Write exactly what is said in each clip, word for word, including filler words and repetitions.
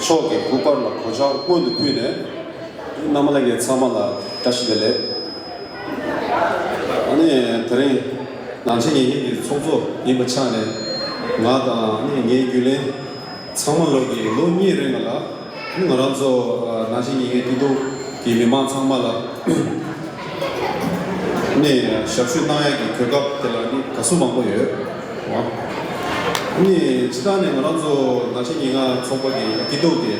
མཆོག་གི་སྐུ་པར་ལ་གོ་ཆ་སྔོན་དུ་ཕུལ་ནས། རྣམ་པ་ལྷན་རྒྱས་ཚང་མ་ལ་བཀྲ་ཤིས་བདེ་ལེགས། ཨ་ནི་དེ་རིང་ནང་ཆེན་ཉིན་བརྒྱད་ཀྱི་ཚོགས་གཙོ་ཡིན་པ་ཆ་ནས། ང་དང་ཨ་ནི་ངའི་རྒྱུན་ལས་ཚང་མ་ལོག་གི་ལོ་གཉིས་རིང་ལ་ང་རང་ཚོ་ནང་ཆེན་ཉིན་བརྒྱད་སྐྱིད་སྡུག་གི་མི་མང་ཚང་མ་ལ་ནི་ཞབས་ཞུ་གནང་ཡག་གི་གོ་སྐབས་དེ་ལ་ནི་དགའ་བསུ་མང་པོ་ཡོད། ཨ་ནི་སྤྱིར་བཏང་ནས་ང་རང་ཚོ་ནང་ཆེན་ཉིན་ལྔ་ཚོགས་པ་གི་སྐྱིད་སྡུག་གི་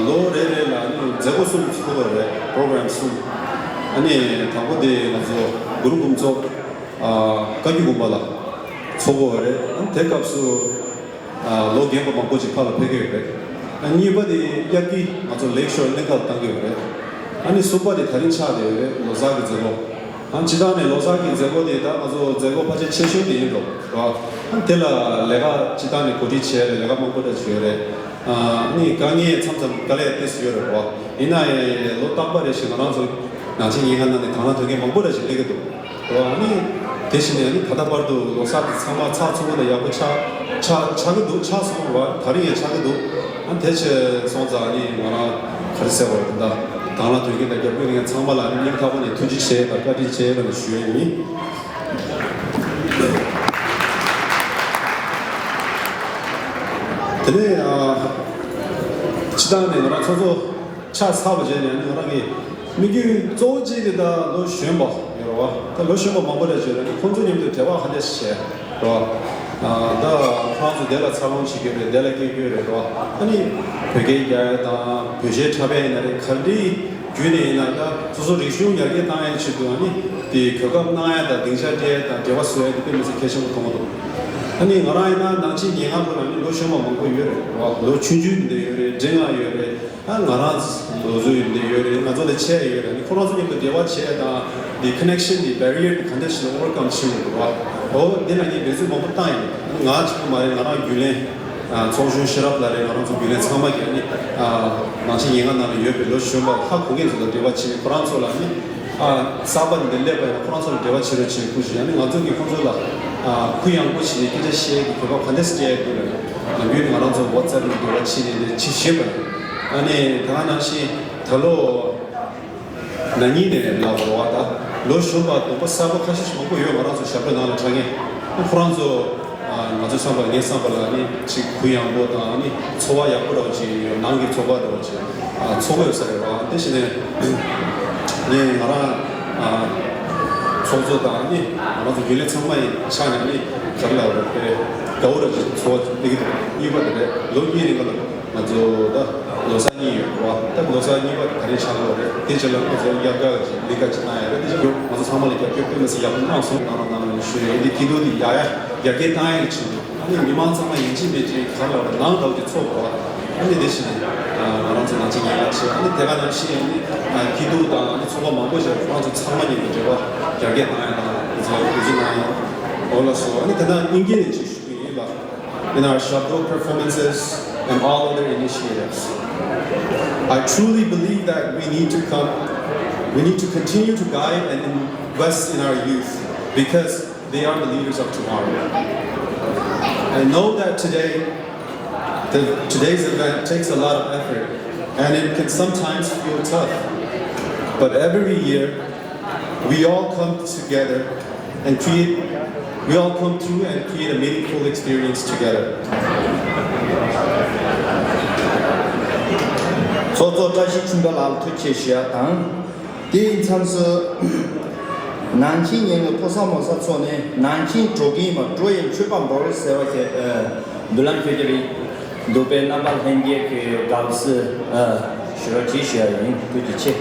ལོ་རེ་རེ་ལ་ནི་མཛད་སྒོ་གསུམ་ཚོགས་པ་རེད། པོ་རོ་གྷ་རམ་གསུམ། ཨ་ནི་དང་པོ་དེ་ང་ཚོ་གུ་རུ་ཕུན་ཚོགས་བཀའ་བརྒྱུད་དགོན་པ་ལ་ཚོགས་པ་རེད། ཨ་ནི་དེ་སྐབས་སུ་ལོ་རྒན་པ་མང་པོ་ཅིག་ཕར་ལ་ཕེབས་ཀྱི་ཡོད་རེད། ཨ་གཉིས་པ་དེ་དབྱར་སྐྱིད་ང་ཚོ་ལེག་ཤོར་གླིང་ཁ་ལ་བཏང་གི་ཡོད་རེད། ཨ་ནི་གསུམ་པ་དེ་ད་རིང་ཆགས་བསྡད་ཡོད་རེད། ལོ་གསར་གྱི་མཛད་སྒོ། ཨ་སྤྱིར་བཏང་ནས་ལོ་གསར་གྱི་མཛད་སྒོ་དེ་ད་ང་ཚོ་མཛད་སྒོ་ཕལ་ཆེར་ཆེ་ཤོས་དེ་ཡིན་འགྲོ་ར། ཨ་དེ་ལ་ལས་ཀ་སྤྱིར་བཏང་ནས་གོ་སྒྲིག་བྱས་ལས་ཀ་མང་པོ་འདྲ་ཞིག་ཡོད་རེད། ཨ་ནི་དཀའ་ངལ་མཚམས་མཚམས་དཀའ་ལས་ཏོག་ཙམ་ཡོད་རེད་ར། ཡིན་ན་ཡང་ལོ་རྟག་པ་རེ་བཞིན་ང་རང་ཚོ་ནང་ཆེན་ཉིན་ལྔ་ནང་ནས་དང་བླངས་དོན་རྐྱེན་མང་པོ་འདྲ་ཞིག་སླེབས་ཀྱི་འདུག་ར། ཨ་ནི་དེ་བཞིན་ནས་ཨ་ནི་ད་ལྟ་བར་དུ་ལོ་གསར་དེ་ཚང་མ་ཚགས་ཚུད་པོ་དང་ཡག་པོ་ཆགས་ཆགས་ཆགས་ཀྱི་འདུག་ཆགས་སོང་ར། ད་རིང་ཡང་ཆགས་ཀྱི་འདུག་ཨ་དེ་བྱས་སོང་ཙང་ཨ་ནི་ང་རང་ག་རེ་ཟེར་བ་རེད། ད་དང་བླངས་དོན་རྐྱེན་དང་རྒྱབ་སྐྱོར་མཁན་ཚང་མ་ལ་ཨ་ནི་སྙིང་ཐག་པ་ནས་ཐུགས་རྗེ་ཆེ་དང་བཀའ་དྲིན་ཆེ་ལབ་ནས་ཞུ་ཡ་ཡིན། དེ་ནས་ཨ། སྤྱིར་བཏང་ནས་ང་རང་ཚོགས་གཙོ་ཆགས་ཚར་བ་བྱས་ནས་ང་རང་གི་དམིགས་ཡུལ་གཙོ་བོ་གཅིག་དེ་ད་ལོ་གཞོན་པ་ཡོད་རེད་བ། ད་ལོ་གཞོན་པ་མང་པོ་རེད་བྱས་ནས་ཁོང་ཚོ་མཉམ་དུ་འབྲེལ་བ་ག་འདྲས་བྱས་རེད་བ། ད་ཁོང་ཚོ་དེ་ལ་འཚར་ལོངས་བྱེད་རྒྱུ་རེད། དེ་ལ་སྐྱེ་རྒྱུ་རེད་བ། ཨ་ནི་བོད་སྐད་རྒྱག་ཡ་དང་བོད་གཞས་འཁྲབ་ཡ་ཡིན་ན་རེད། ག་འདྲའི་བརྒྱུད་ནས་ཡིན་ན་ད་སོ་སོ་རིག་གཞུང་ཡར་རྒྱས་བཏང་ཡ་ཆེད་དུ་ཨ་ནི་དེ་གོ་སྐབས་གནང་ཡ་དང་སྡིངས་ཆ་སྤྲད་ཡ་དང་འབྲེལ་བ་བཟོ་ཡ་དེ་དཔེ་མི་སྲིད་གལ་ཆེན་པོ་མཐོང་གི་འདུག་ཨ་ནི་ང་རང་ཡིན་ན་ནང་ཆེན་ཉིན་ལྔ་ལོ་ལ་ནི་ལོ་གཞོན་པ་མང་པོ་ཡོད་རེད་བ། ལོ་ཆུང་ཆུང་དེ་ཡོད་རེད། འབྲིང་བ་ཡོད་རེད། ཨ་ང་རང་ལོ་ཚོད་ཡོད་འདི་ཡོད་རེད། ང་ཚོ་ལས་ཆེ་ཡོད་རེད། ཁོ་རང་ཚོ་མཉམ་དུ་འབྲེལ་བ་བྱེད་དང་འདི་ཀོ་ནེག་ཤན་འདི་བེ་རི་ཡར་འདི་ག་འདྲ་ཞིག་ལ་ཨོ་ཝར་ཀམ་བྱེད་དགོས་རེད་བ། འོ་འདི་ལ་ངས་འབད་བརྩོན་མང་པོ་བཏང་ཡིན། ང་གཅིག་པུ་མ་རེད། ང་རང་རྒྱུན་ལས་ཚོགས་གཞོན་ཤེས་རབ་ལགས་རེད། ང་རང་ཚོ་རྒྱུན་ལས་ཚང་མ་གིས་ནི་ནང་ཆེན་ཉིན་ལྔ་ནང་ལ་ཡོད་པའི་ལོ་གཞོན་པ་ཧ་གོ་མཁན་ཚོ་དང་འབྲེལ་བ་བྱེད་ནས་ཁོ་རང་ཚོ་ལ་ནི་གསར་པ་འདི་སླེབས་པ་ཡིན་ན་ཁོ་རང་ཚོ་ལ་འབྲེལ་བ་བྱེད་རོགས་བྱེད་སྐུ་ཞུ། ཡང་ནི་ང་ཚོ་གིས་ཁོ་ཚོ་ལ་གུ་ཡངས་པོ་བྱས་ནས་སྐད་ཆ་བཤད་ཀྱི་གོ་སྐབས་ག་འདྲ་སེ་སྤྲད་ཡོད་རེད། ནམ་རྒྱུན་ང་རང་ཚོ་ཝ་ཊི་སེབ་ནས་འབྲེལ་བ་བྱེད་ནས་འདི་བྱེད་ཤེས་པ་ཡིན། ཨ་ནི་ད་ག་ནང་བཞིན་ད་ལོ་ན་ནིང་ནས་ལབ་རོགས་ད་ལོ་གཞོན་པ་གདོང་པ་གསར་པ་ཁ་ཤས་ཤིག་མང་པོ་ཡོད། ང་རང་ཚོ་ཞབས་བྲོ་ནང་ལ་འཁྲབ་མཁན་ཁོ་རང་ཚོ་ང་ཚོ་བསམ་པ་ངའི་བསམ་པ་ལ་ནི་ཅིག་གུ་ཡངས་པོ་དང་ནི་ཚོར་བ་ཡག་པོ་འདྲ་བོ་ཅིག་ཡོད། ནང་གི་ཚོར་བ་འདྲ་བོ་ཅིག་ཚོར་གི་ཡོད་ས་རེད་བ། དེ་བཞིན་ནས་ངས་ང་རང་ཚོགས་གཙོ་དང་ནི་ང་རང་ཚོ་རྒྱུན་ལས་ཚང་མ་ཡི་ཆ་ནས་ནི་ག་རེ་ལབ་རེད། དཔེ་དགའ་བོ་འདྲ་ཅིག་ཚོར་བ་སླེབས་ཀྱི་འདུག་གཉིས་པ་དེ་རེད། ལོ་གཉིས་རིང་ལ་ང་ཚོ་ད་ལོ་གསར་གཉིས་ཡོད་རེད་བ། ད་ལོ་གསར་གཉིས་པ་དེ་ག་རེ་ཆགས་ཡོད་རེད། དེ་རྗེས་ལ་ང་ཚོ་དབྱར་ཁ་ཅིག་ལས་ཀ་ཅིག་གནང་ཡ་རེད། དེ་རྗེས་ང་ཚོ་ཚང་མ་ལ་རྒྱབ་སྐྱོར་དཔེ་མི་སྲིད་ཡག་པོ་གནང་སོང་། གནང་རོགས་གནང་རོགས་ཞུ་ཡ་ཡིན། དེ་སྐྱིད་སྡུག་དེ་ཡག་ཡ་ཡར་རྒྱས་བཏང་ཡ་གི་ཆེད་དུ། ཨ་ནི་མི་མང་ཚང་མ་ཡིན་གཅིག་མིན་གཅིག་ག་རེ་ལབ་རེད། ནང་འདྲ་བོ་ཅིག་ཚོགས་དགོས། ཨ་ནི་དེ་བཞིན་ང་རང་ཚོ་ནང་ཆེན་ཉིན་ལྔ་བྱས། ཨ་ནི་དེ་ག་ནང་བཞིན་ཨ་ནི་སྐྱིད་སྡུག་དང་ཨ་ནི་ཚོགས་པ་མང་པོ་བྱས། ཁོ་རང་ཚོ་ཚང་མ་མཉམ་དུ་འབྲེལ་བ་རྒྱ་སྐྱེད་བཏང་ཡ་དང་དེ་ཚོ་འགུལ་སྐྱོད་གནང་ཡ་འོ་ལགས་སོ། ཨ་ནི་དེ་ན་དབྱིན་སྐད་ནས་ཅིག་ཞུ་གི་ཡིན་ལ། In our Shabdo performances and all other initiatives, I truly believe that we need to come, we need to continue to guide and invest in our youth because they are the leaders of tomorrow. I know that today, the, today's event takes a lot of effort, and it can sometimes feel tough. But every year, we all come together and create, we all come through and create a meaningful experience together. ཚོགས་གཙོ་བཀྲ་ཤིས་ཆོས་འཕེལ་ལགས་ལ་ཐུགས་རྗེ་ཆེ་ཞུ་ཡ་དང་། དེའི་མཚམས་སུ། ནང་ཆེན་ཉིན་ལྔ་ཕོ་གསར་མོ་གསར་ཚོགས་ནས་ནང་ཆེན་འགྲོ་གིན་མ་འགྲོ་ཡི་མཆོད་པ་འབོར་ཟེར་བ་ཞིག་མདུན་ལམ་ཁྱོད་ཀྱི་རེད་འདུག་པས། རྣམ་པ་ལྷན་རྒྱས་ཀྱི་དགའ་བསུ་ཞུ་རོགས་གྱིས་ཞུ་ཡ་ཡིན། ཐུགས་རྗེ་ཆེ།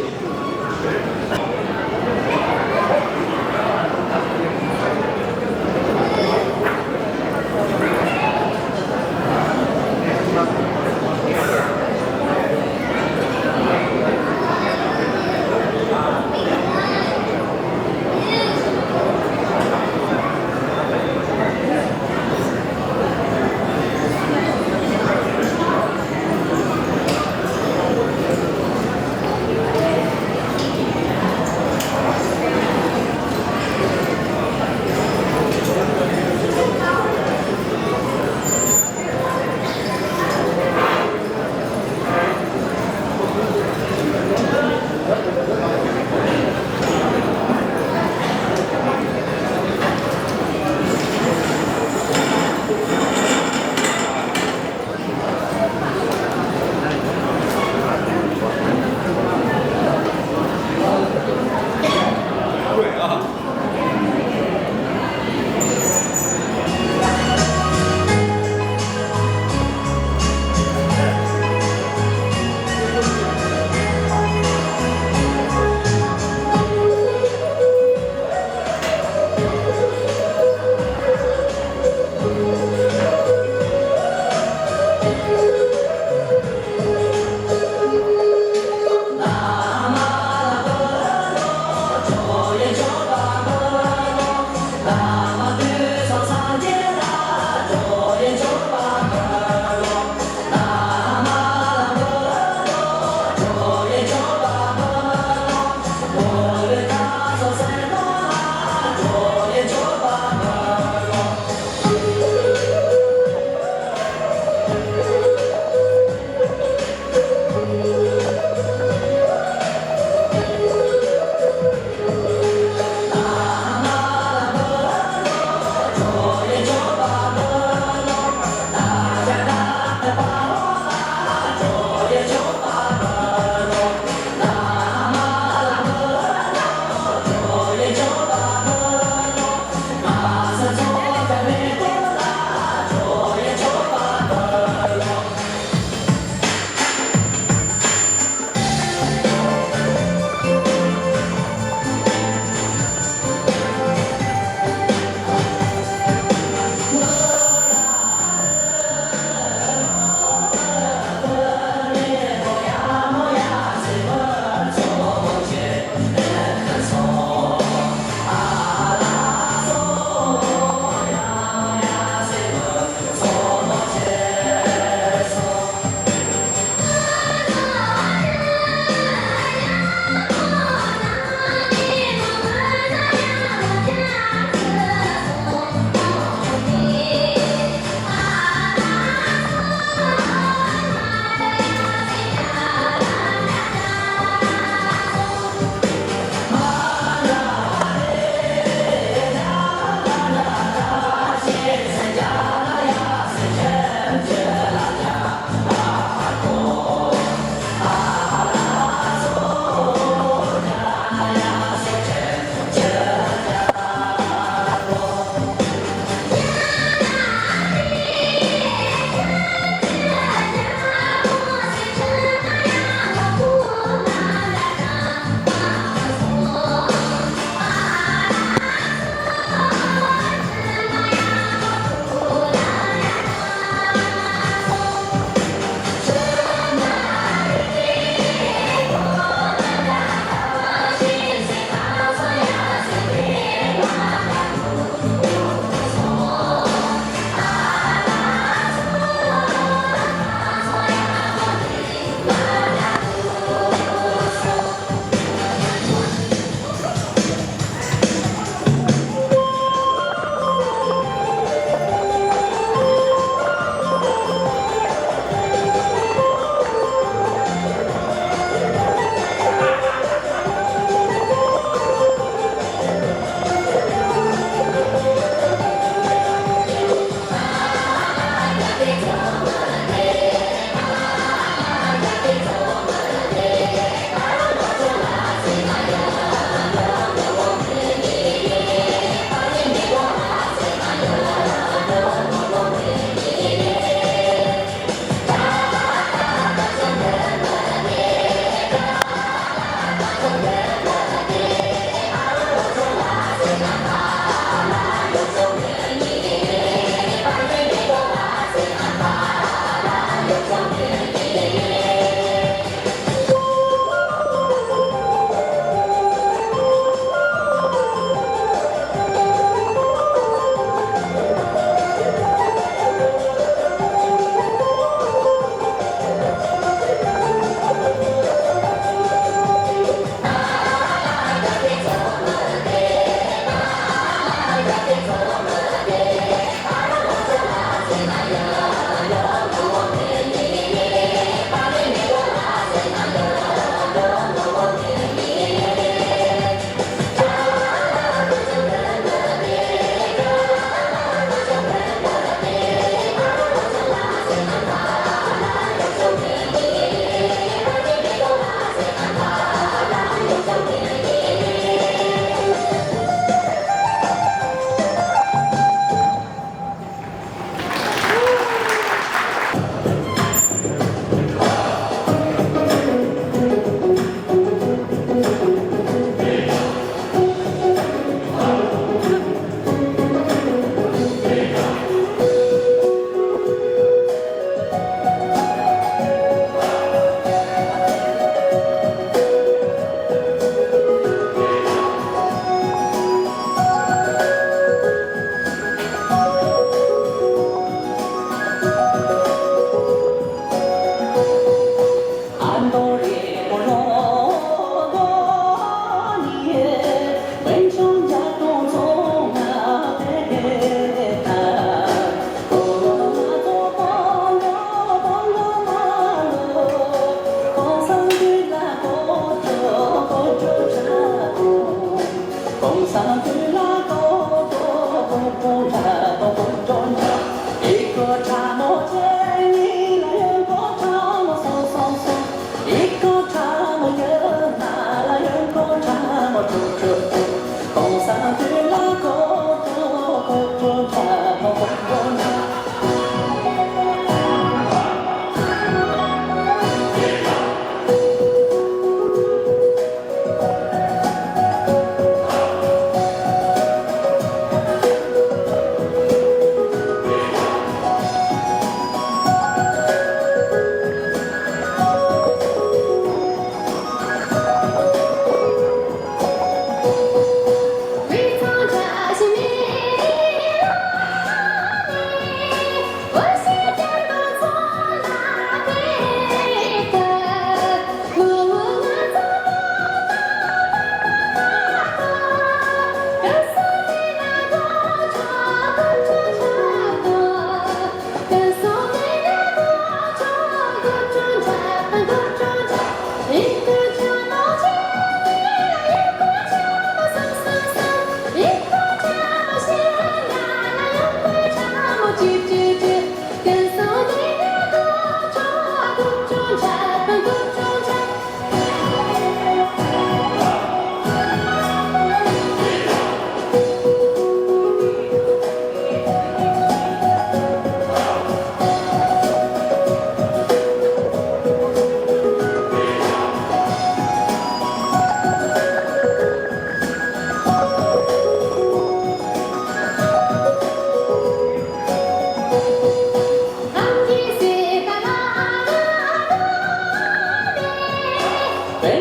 བུ་དེ་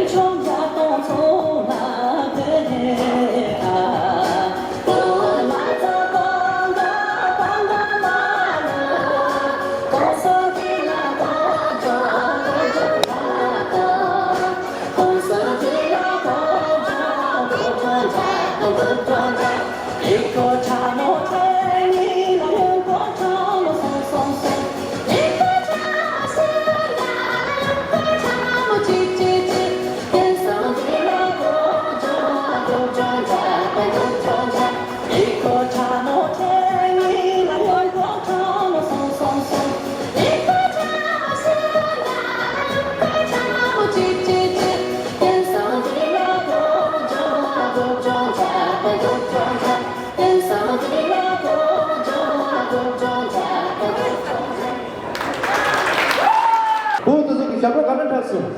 ཚོ་གི་ཞབས་བྲོ་ག་འདྲ་འཁྲབ་སོང་།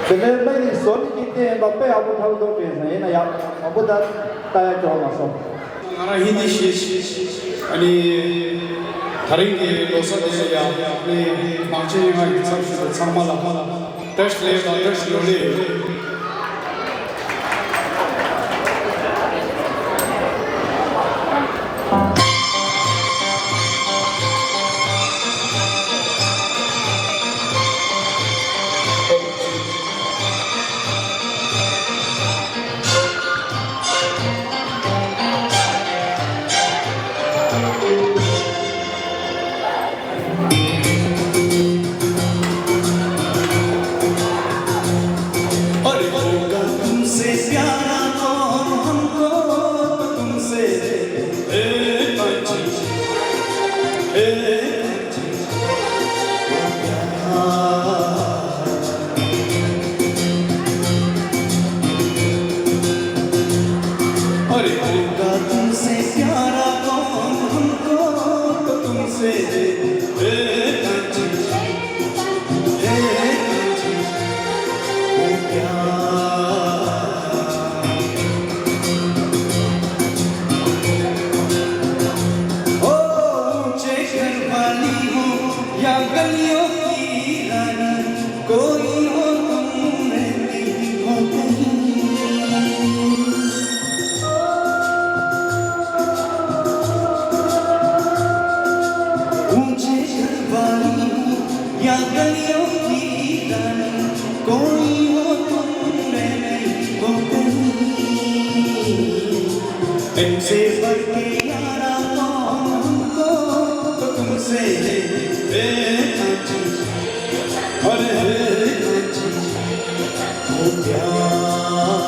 དེ་ནས་སྨན་ནི་བཟོ་ནི་གི་སྟེང་ཡིན་པ་དཔེ་ཡག་པོ་འཁྲབ་འདུག་དྲན་སོང་། ཡིན་ན་ཡག་མང་པོ་ད་ལྟ་ཡག་བྱུང་མ་སོང་། ང་རང་ཧིན་དི་ཤེས། ཨ་ནི། ད་རིང་གི་ལོ་གསར་དེ་ཡང་ཨ་ནི་མང་ཆེ་ང་ཡི་ཚབ་ཞུས་པའི་ཚང་མ་ལ་བཀྲ་ཤིས་བདེ་ལེགས་དང་བཀྲ་ཤིས་བདེ་ལེགས། अरे होगा तुमसे प्यारा कौन, हमको तो तुमसे, ए पंछी, ए पंछी। अरे होगा तुमसे प्यारा कौन, हमको तो तुमसे, हे कांची, हे कांची, ओ प्यार। ओ ऊंचे घर वाली हो या गलियों की रानी, कोई हो तुम, रहती हो कहीं। ऊंचे घर वाली हो या गलियों की रानी, कोई हो तुम, रहती हो कहीं। इनसे बढ़ के यारा कौन, हमको तो तुमसे है, ए कांची, अरे है कांची, ओ प्यार।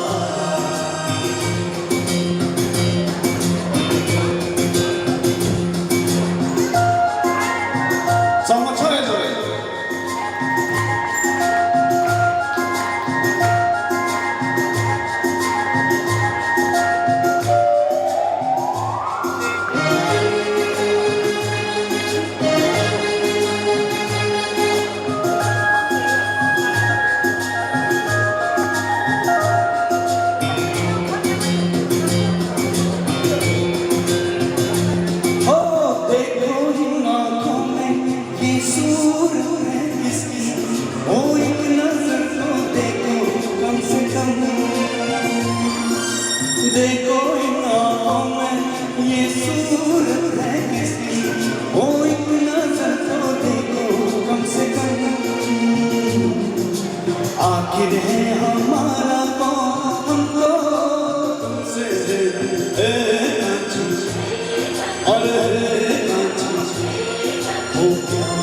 ཚང་མ་ཕྱག་ཡར་འཚལ། ओ देखो इन आँखों में ये सूरत है किसकी, ओ एक नजर तो देखो कम से कम। देखो इन आँखों में ये सूरत है किसकी, ओ एक नजर तो देखो कम से कम। आखिर है हमारा कौन, हमको तुमसे है, ए कांची, अरे कांची, ओ प्यार।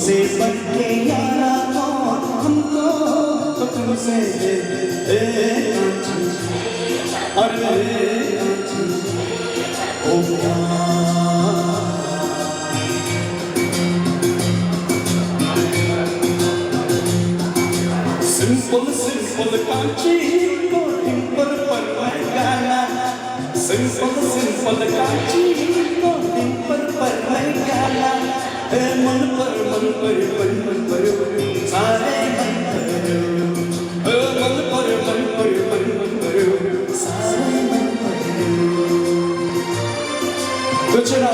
से बढ़ के यारा कौन हमको तो तुमसे है, ए आंचल, अरे ए आंचल, ओ प्यार। सिंपल सिंपल कांची को डिंपल पर मैं गाना। सिंपल सिंपल कांची को डिंपल पर मैं गाना। ए मन पर मन पर मन पर सारे मन पर। ए मन पर मन पर मन पर सारे मन पर। कुछ ना।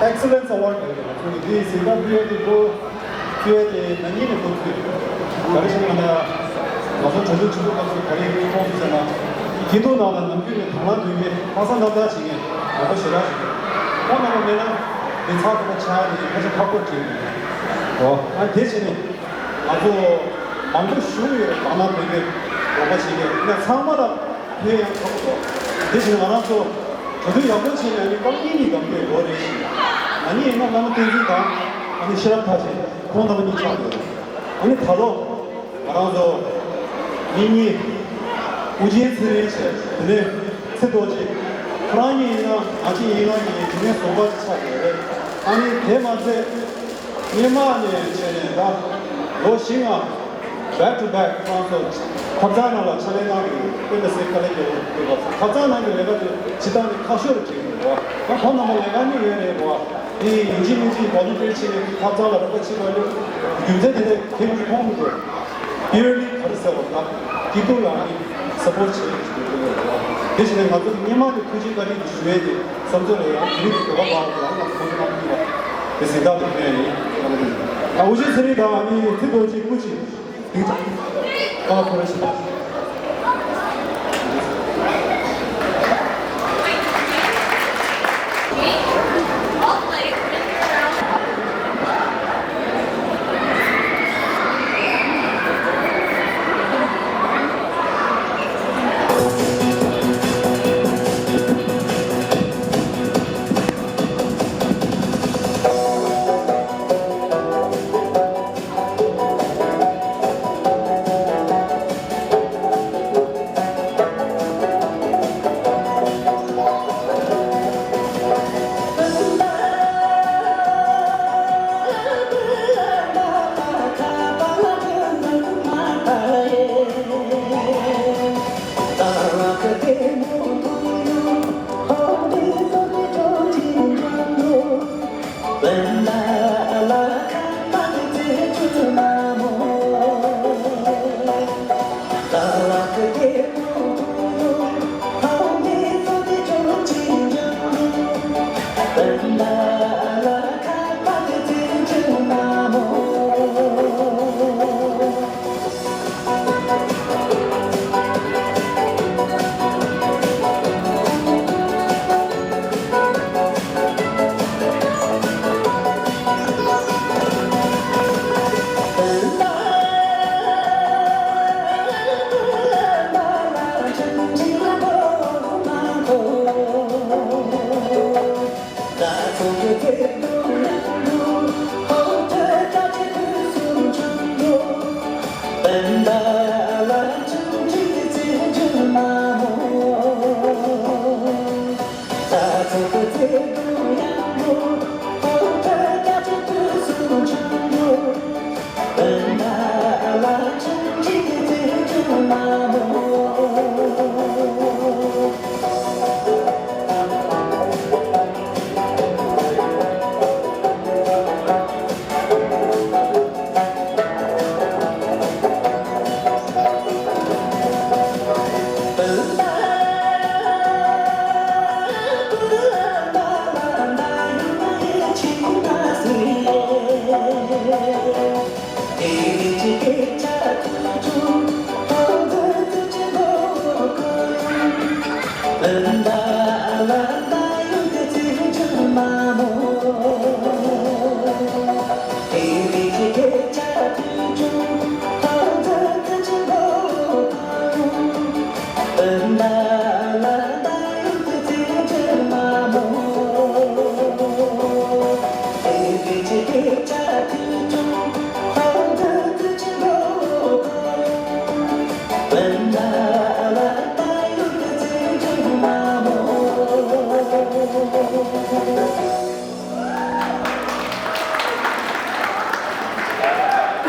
Excellence Award ལབ་ཡོད། ང་ཚོ་གི་འདི་གཟེངས་རྟགས་ཕུལ་ཡས་དེ་འགོ་ཕུལ་ཡས་དེ་ན་ནིང་ནས་འགོ་ཚུགས་ཡོད། ག་རེ་བྱས་ན་ང་ཚོ་གྲོས་མཐུན་ཆེན་པོ་སྐབས་སུ་ག་རེ་ཡིན་མཐོང་སོང་ཟེར་ན། སྐྱིད་སྡུག་ནང་ལ་ནམ་རྒྱུན་ནས་དང་བླངས་དོན་གཉེར་ལྷག་བསམ་རྣམ་དག་བྱེད་མཁན་རོགས་པ་ཞེ་དྲག་ཞིག་ཡོད། ཁོང་རྣམ་པ་མེད་ན་འདི་ཚགས་ཚུད་པ་ཆགས་ཡས་དེ་ཁ་ཤས་ཁག་པོ་འདྲ་ཡོད། ཨོ། ཨ་དེ་བྱས་ནས་ང་ཚོ་མང་པོ་ཞུ་ཡོད། དང་བླངས་དོན་གཉེར་རོགས་པ་བྱེད་མཁན་ཚང་མ་ལ། དེ་ཡང་ཁག་པོ། དེ་བཞིན་ང་རང་ཚོ་གྲོས་མཐུན་ཡག་པོ་བྱས་ནས་ཨ་ནི་རྐང་གཉིས་ནས་བསྡམས་པའི་ལོ་རེ་བཞིན། ང་གཉིས་ཡིན་ན་བླ་མ་བསྟན་འཛིན་དང་ཨ་ནི་ཤེས་རབ་མཐར་ཕྱིན། ཁོང་རྣམ་པ་གཉིས་ཆགས་ཡོད། ཨ་ནི་ད་ལོ་ང་རང་ཚོ་མི་གཉིས། དབུ་ཅན་ཚེ་རིང་བྱས། དེ་ནས་ཚེ་རྡོ་རྗེ། ཁོ་རང་གཉིས་ཡིན་ན་ང་ཚོ་ཡིན་ལ་ཡིན་དེ་ནས་བཟོ་པ་ཆགས་ཡོད་རེད། ཨ་ནི་དེ་མ་ཚད། སྔོན་མ་ནས་བྱས་ནས་ད་ལོ་བཞི་ལྔ་back to back ཁོང་ཚོ་ཁབ་ཚང་ནང་ལ་ཕྱག་ལས་གནང་གི་ཡོད། དཔེར་ན་སེ་ཁ་ལེ་རྒྱལ་པོ་ཁབ་ཚང་ནང་གི་ལས་ཀ་དེ་སྤྱི་བཏང་ནས་ཁག་ཤོས་རེད་བྱེད་ཀྱི་འདུག་བ། ད་ཁོང་རྣམ་པ་ལས་ཀ་གཉིས་ཡོད་རེད་བ། དེ་ཡིན་གཅིག་མིན་གཅིག་volunteer བྱས་ནས་ཁབ་ཚང་ལ་རོགས་པ་བྱེད་པ་ལས་རྒྱུ་མཚན་དེ་འདྲ་གལ་ཆེན་པོ་མཐོང་མི་འདུག Purely ག་རེ་ཟེར་བ་ད་སྐྱིད་སྡུག་ལ་ནི་support བྱེད་ཀྱི་འདུག་དེ་བཞིན་ང་ཚོ་སྔོན་མ་ནས་ཐུགས་རྗེ་བཀའ་དྲིན་གྱི་ཞུ་ཡས་དེ་བསམ་ཚུལ་ལ་ཡང་དེ་རིང་གི་བོད་པ་ལ་ཡང་ང་ཚོ་ཁོང་ཚོ་ནང་མི་ལ་དེ་གཟེངས་རྟགས་དེ་ཕུལ་ཡས་ཡིན། ཨ་འུ་ཅག་ཚེ་རིང་དང་ནི་ཚེ་རྡོ་རྗེ་སྐུ་མཁྱེན། དེ་ཚོ་ཨ་ཁོ་རེ་ཞིག་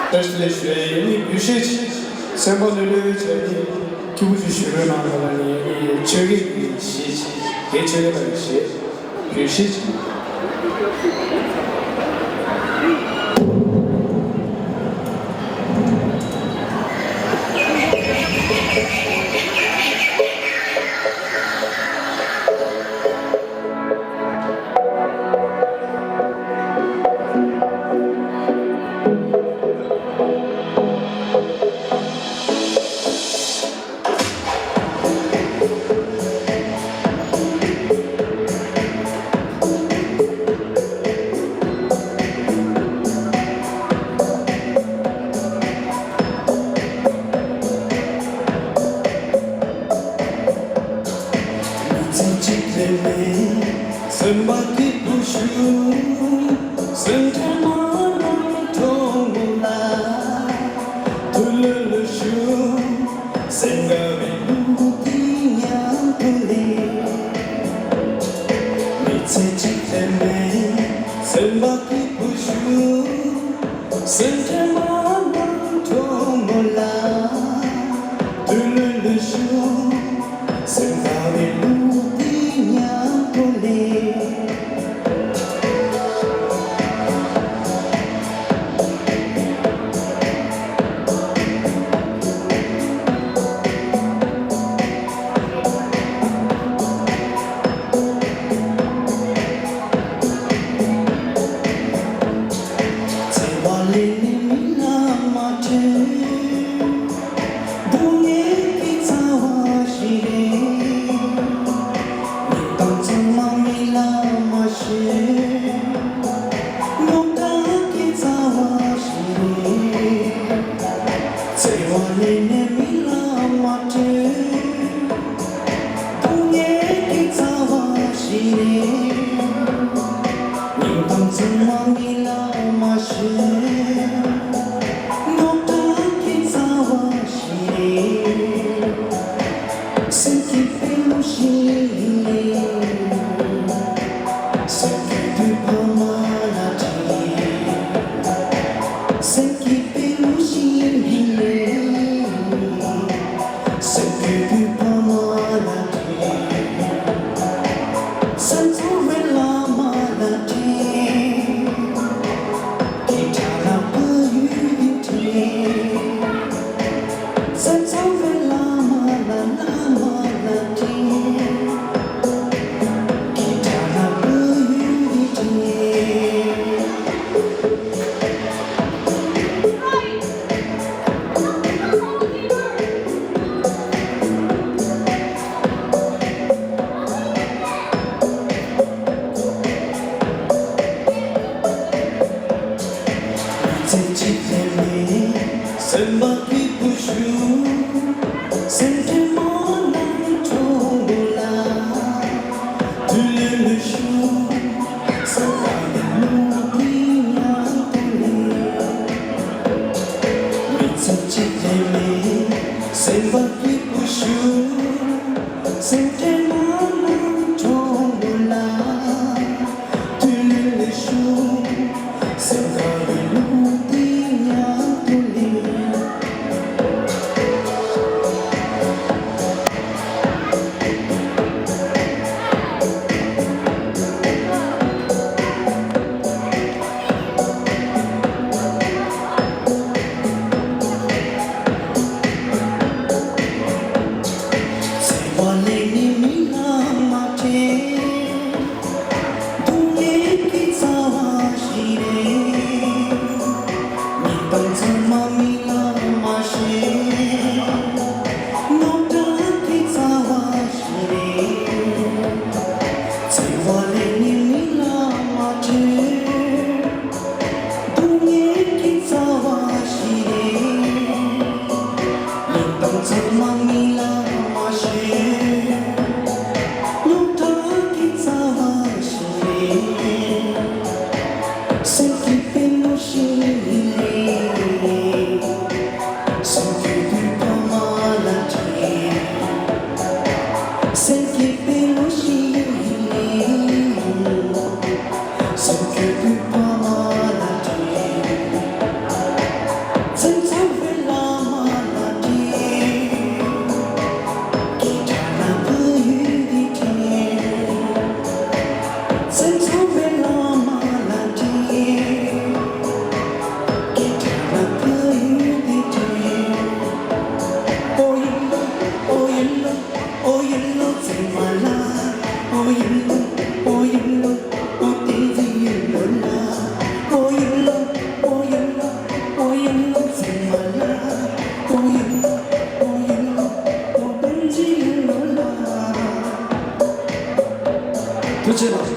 བཀྲ་ཤིས་བདེ་ལེགས་ཞུ་ཡ་ཡིན། ནི་འབུལ་བཞེས་ཅིག་སེམས་པ་ལྷོད་ལྷོད་བྱས་ནས་སྐྱིད་པོ་ཅིག་ཞུ་རོགས་གནང་། ད་ལ་ནི་ཡ་ནི་ཆོས་སྐད་ཀྱི་བཞེས་ཅིག་དེ་ཆོས་སྐད་དང་བཞེས་འབུལ་བཞེས་ཅིག་སེམས་པ་སྐྱིད་པོ་ཞུ། སེམས་ཁྲལ་མ་གནང་གྲོགས་མོ་ལ། ཐུགས་ལྷོད་ལྷོད་ཞུ། སེམས་དགའ་བའི་གླུ་དེ་མཉམ་དུ་ལེན། མི་ཚེ་གཅིག་ལས་མེད། སེམས་པ་སྐྱིད་པོ་ཞུ། སེམས་ཁྲལ་མ་གནང་གྲོགས་མོ་ལ། ཐུགས་ལྷོད་ལྷོད་ཞུ། སེམས་དགའ་བའི་གླུ་དེ་མཉམ་དུ་ལེན། བརྩེ་བ་ལས་ནི་མི་ལ་མ་འཕྲད། སྡུག་བསྔལ་གྱི་རྩ་བ་ཞིག་རེད། ཉེས་དམ་ཚང་མ་མི་ལ་མ་བཤད། རྙོག་དྲ་གི་རྩ་བ་ཞིག་རེད། བརྩེ་བ་ལས་ནི་མི་ལ་མ་འཕྲད། སྡུག་བསྔལ་གྱི་རྩ་བ་ཞིག་རེད། ཉེས་དམ་ཚང་མ་མི་ལ་མ་བཤད། རྙོག་དྲ་གི་རྩ་བ་ཞིག་རེད། སེམས་ཀྱི་དཔེ་ལུགས་ཤིག་ཡིན་ནའི། སེམས་ཀྱི་དུས་ཕ་མ་ལ་དྲིས། སེམས་ཀྱི་དཔེ་ལུགས་ཤིག་ཡིན་ནའི། སེམས་ཀྱི་དུས་ཕ་མ་ལ་དྲིས། སེམས་ཚོར་བའི་བླ་མ་ལ་དྲིས། དེ་དག་ལ་བལྟས་ཡོད་དེ་དྲན། སེམས་ཚོར་བའི་བླ་མ་ལ་བླ་མ་ལ་དྲིས། དེ་དག་ལ་བལྟས་ཡོད་དེ་དྲན། ཚེ་གཅིག་ལས་མེད། སེམས་པ་སྐྱིད་པོ་ཞུ། སེམས་ཁྲལ་མ་གནང་གྲོགས་པོ་ལ། ཐུགས་ལྷོད་ལྷོད་ཞུ། སེམས་དགའ་བའི་གླུ་དེ་མཉམ་དུ་ལེན། མི་ཚེ་གཅིག་ལས་མེད། སེམས་པ་སྐྱིད་པོ་ཞུ། སེམས་ཁྲལ་མ་གནང་གྲོགས་པོ་ལ། ཐུགས་ལྷོད་ལྷོད་ཞུ། སེམས་དགའ་བའི་གླུ་དེ་མཉམ་དུ་ལེན། བརྩེ་བ་ལས་ནི་མི་ལ་མ་འཕྲད། སྡུག་བསྔལ་གྱི་རྩ་བ་ཞིག་རེད། ཉེས་དམ་ཚང་མ་མི་ལ་མ་བཤད། རྙོག་དྲ་གི་རྩ་བ་ཞིག་རེད། བརྩེ་བ་ལས་ནི་མི་ལ་མ་འཕྲད། སྡུག་བསྔལ་གྱི་རྩ་བ་ཞིག་རེད། ཉེས་དམ་ཚང་མ་མི་ལ་མ་བཤད། རྙོག་དྲ་གི་རྩ་བ་ཞིག་རེད། སེམས་ཀྱི་དཔེ་ལུགས་ཤིག་ཡིན་ནའི། སེམས་ཀྱི་དུས་ཕ་མ་ལ་དྲིས། སེམས་ཀྱི་དཔེ་ལུགས་ཤིག་ཡིན་ནའི། སེམས་ཀྱི་དུས་ཕ་མ་ལ་དྲིས། སེམས་ཚོར་བའི་བླ་མ་ལ་དྲིས། དེ་དག་ལ་བལྟས་ཡོད་དེ་དྲན། སེམས་ཚོར་བའི་བླ་མ་ལ་དྲིས། དེ་དག་ལ་བལྟས་ཡོད་དེ་དྲན། ཨོ་ཡེ་ལོ། ཨོ་ཡེ་ལོ། ཨོ་ཡེ་ལོ་བཙུན་མ་ལ། ཨོ་ཡེ་ལོ། ཨོ་ཡེ་ལོ། ཨོ་བསྟན་འཛིན་ཡེ་ལོ་ལ། ཨོ་ཡེ་ལོ། ཨོ་ཡེ་ལོ། ཨོ་ཡེ་ལོ་བཙུན་མ་ལ། ཨོ་ཡེ་ལོ། ཨོ་ཡེ་ལོ། ཨོ་བསྟན་འཛིན་ཡེ་ལོ་ལ། ཐུགས་རྗེ་གནང་།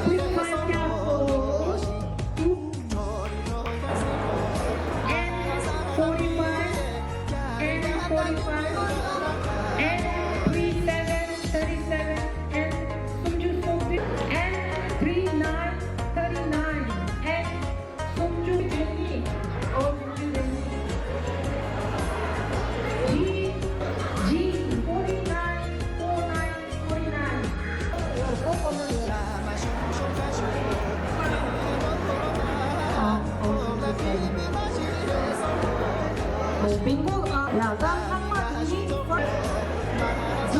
Quick five count for N forty-five, N forty-five, N three seven thirty-seven, N sumju sumbi, N three nine thirty-nine, N sumju jeni, or sumju jeni. G, G forty-nine, four nine, forty-nine. Bingo, uh, yeah, ཚང་མ་དེ་ནི། G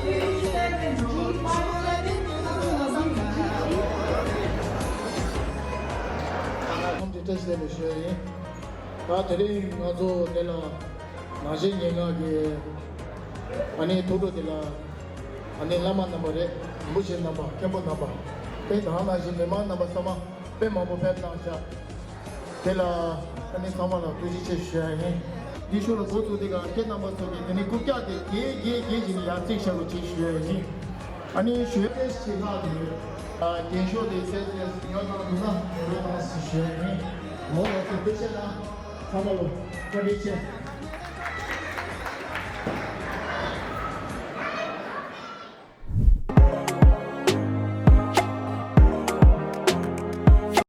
three seven, G five seven, ཚང་མ་ལ་འདི་འདྲ་ཞིག་ལས་ཞུ་ཡ་ཡིན། ད་དེ་རིང་ང་ཚོ་དེ་ལ་ནང་ཆེན་སྙན་ངག་གི་ཨ་ནི་ཐུགས་སྤྲོ་དེ་ལ་ཨ་ནི་བླ་མ་རྣམ་པ་རེད། རིན་པོ་ཆེ་རྣམ་པ། མཁན་པོ་རྣམ་པ། དེ་དང་ནང་བཞིན་མི་མང་རྣམ་པ་ཚང་མ་དཔེ་མང་པོ་ཕེབས་གནང་ཤག་དེ་ལ་ཨ་ནི་ཚང་མ་ལ་ཐུགས་རྗེ་ཆེ་ཞུ་ཡ་ཡིན། འདི་ཤོག་ལ་འགོ་བཙུགས་དེ་ག་ཁྱེད་རྣམ་པ་ཚོ་གིས་དེ་ནི་རྐུབ་བཀྱག་དེ་རྒྱས་རྒྱས་རྒྱས་བྱས་ནས་ཡར་བརྩེགས་བཞག་རོགས་བྱེད་ཞུ་ཡ་ཡིན། ཨ་ནི་ཞུ་ཡ་ཞིག་ལྷག་དེ་ཡོད། རྒྱན་ཤོག་དེ་གསལ་གསལ་ཉོ་དང་འདུག་ན་ཉོ་རོགས་གནང་ཞུ་ཡ་ཡིན། ངོ་ལ་ཚོ་དཔེ་བཤད་ན་ཚང་མ་ལ་བཀའ་དྲིན་ཆེ།